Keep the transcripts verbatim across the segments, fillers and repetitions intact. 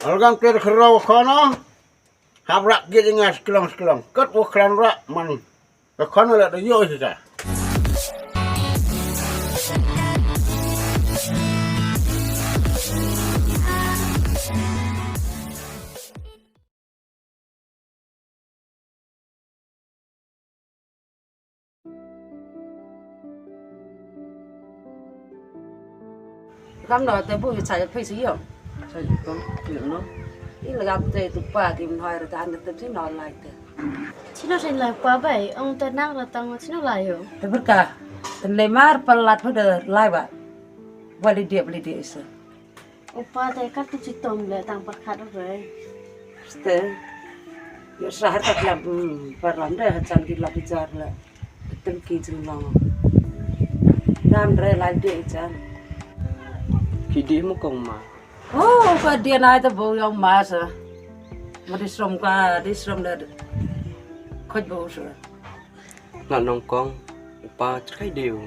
Algam te khraw khana. Hap rak git ïa nga sklong sklong. Kat wa khlan rak man. Ka khana la da ïoh shisha. Kam no te bu ïa cha ïa phi si ïoh. Cha ïa phi ïoh no. I la gam te tu pa ki mhoi ra ta han te si no lai te. Chino sen lai pa bai, ong te nang ra tang chino lai ïoh. Te berka. Te le mar palat pa de lai ba. Ba li dia, ba li dia isa. U pa te kat tu chitom le tang pyrkhat re. Ste. Ïa sah ta klam, mm, param de ha chan ki lak ki jar le. Tem ki jinglong. Dam re lai de chan. Ki di mo kong ma. Oh, ka dia nai ta bo yong ma sa. Ma di srom ka, di srom de. Khoj bo sa. Nga nong kong, u pa chkai deu.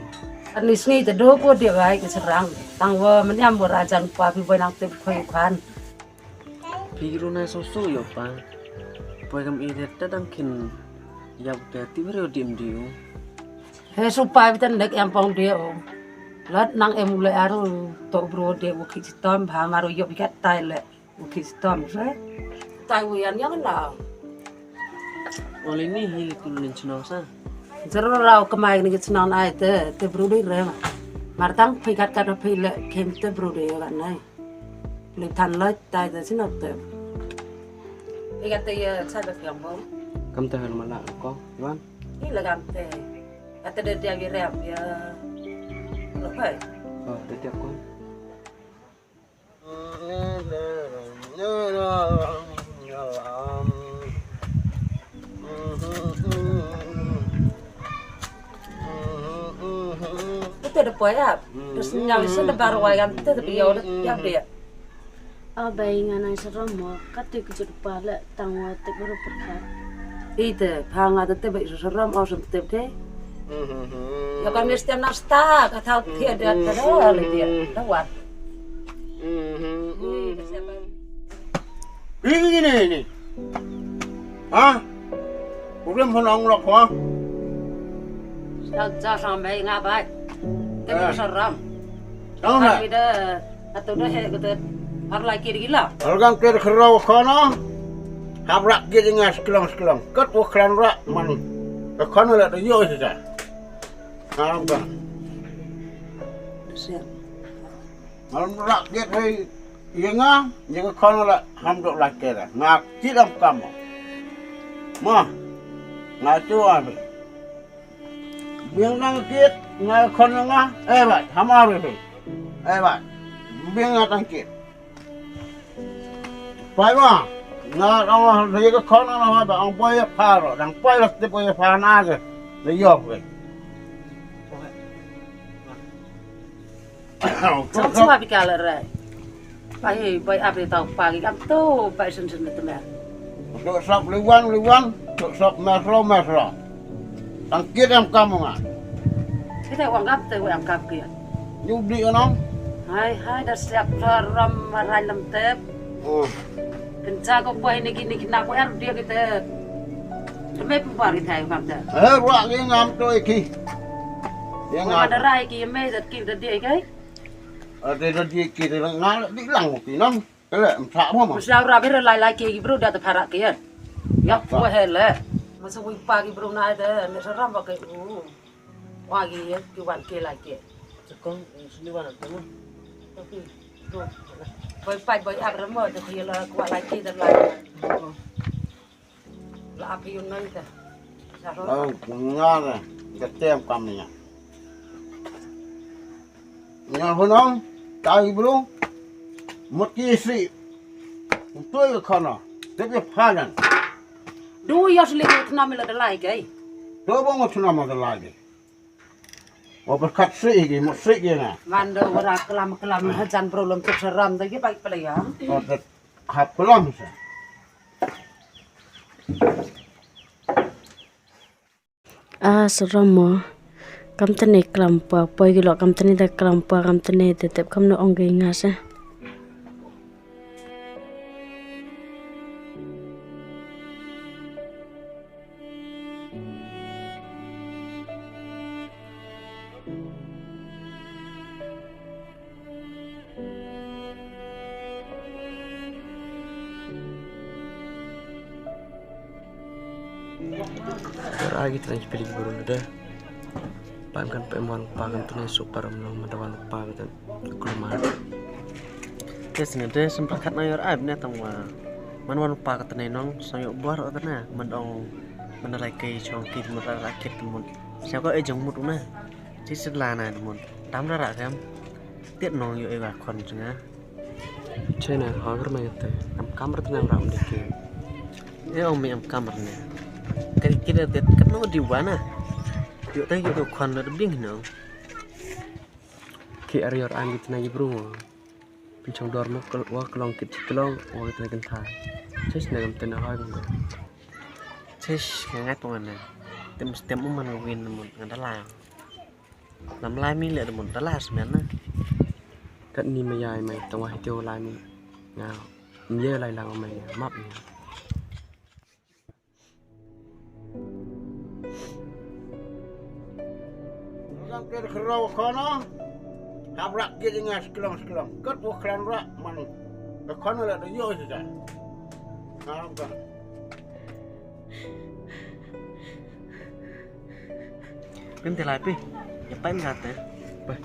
Ani sngi te do ko dia bai ke serang. Tang wa meniam wa rajan pa pi bai nang tip khoi khan. Pi ru na so so yo pa. Poi kam i te ta dang kin yap te ti bro dim deu. He su pa pi tan nek em pong deu. Lat nang em le aru to bro deu ki chitom ba maru yo kat tai le. U ki stom se. Tai u yan yang na. Oli ni hi ku lin chnong sa. Zero rau kemai ni chnong ai te, te bru dei re ma. Mar tang phi kat kat phi le kem te bru dei kan nai. Ni than lai tai te chnong te. Ikat te ya cha da yang bom. Kam te hal mala ko, Iwan. Ni la kam te. Ate de dia bi rem ya. Lo kai. Oh, de dia ko. Te da poi ap. Terus nyau isu da baru wayam te da biau da biau dia. Abai nga nang serom mo, katu ki jut pa le tang wa te baru perkat. Ite, pa nga te te bai serom au sem te te. Ya kan mesti nang sta ka thau te da te da le dia. Da wan. Ini ini ini. Ha? Problem hon ong lok ha? Sa ja sa mai nga bai. Te bai serom. Ong na. Atu dah he kata. Har lai kiri gila. Algam te khraw khana. Hap rak git nga sklong sklong. Kat wa khlan rak man. Ka khana la da ïoh shisha. Ngam ka. Siap. Ngam rak git hei ïa nga, ïa ka khana la ham dok lai kere. Nga kit am kam. Ma. Nga tu am. Biang nang kit, nga khon nga, eh bai, hamar bai. Eh bai, biang nga tang kit. Pai ma, nga rawa lagi ka khon nga bai, ang pai ya pharo, dang pai la te pai ya phana ke, le yo ke. Chong chong abi kala rai. Pai bai abi tau pagi kam tu pai sen sen temer. Dok sop liwan liwan, dok sop mesro mesro. Tang kit em kam nga. Kita wang kap te wang kap kia. Nyu di anam. Hai hai da siap ram marai lam tep. Oh. Kenca ko pai ni kini kina ko er dia kita. Temer pembar kita kam te. Eh ruak ni ngam tu iki. Dia ngam. Ada rai ki me dat ki da dia kai. Ate da di ki te ngal di lang ki nam. Kele em sa mo mo. Masa ura bere lai lai ki bro da te phara ki yan. Ya ko hele. Masa wi pa ki bro na de ne sa ram ba ke u. Wa ki ye ki wan ki lai ki. Sekong sini wan te mo. Tapi tu. Boy pa boy ab ramo de ki la ko lai ki de lai. La ap yun nai ta. Au nga ne, ka tem kam nya. Nya hunong, tai bro. Mut ki si. Untoi ka khana. Te ke phanan. Du yos li ngut nam la dalai gai. To bo ngut nam dalai gai. Wa berkat si ki, mut si ki na. Mando wara kelam kelam hajan bro lom tuk seram ta ki bai pelaya. Ko te hap kelam sa. A serom mo. Kam tene klam pa, poi gilo kam tene da klam pa, kam tene te tep kam no ong ge nga sa. Yor ai kita ki pili buru de. Pan kan pe mon pa kan tene super am no mada wan pa kan kulma. Te sini de sempra khat na yor ai ne tang wa. Man wan pa kan tene nong sang yo bor o tene man ong man lai kai chong ki man lai kit mut. Sia ko e jong mut una. Ti sit la na mut. Tam ra ra kam. Tiet nong yo e wa kon chenga. Chena hagar mai te. Am kamar tene ram de ke. E ong mi am kamar ne. Kari kira te kat no di wana. Yo te yo kon le bing no. Ki ar yor an di tena ki bru mo. Pinchong dor mo wa klong kit klong wa tena kentha. Ches ne gam tena hoi mo. Ches ngat mo ne. Tem tem mo man win mo ngadala. Lam lai mi le de mun da las men na. Kat ni ma yai mai tang wah teo lai mi. Nga. Mye lai lang mai nga map ni. Ram ter khro khono. Hab rak ge nga sklong sklong. Kat wo klan rak man. Ka khono la de yo sida. Ngam ka. Pim te lai pi. Ya pain kate. Pai.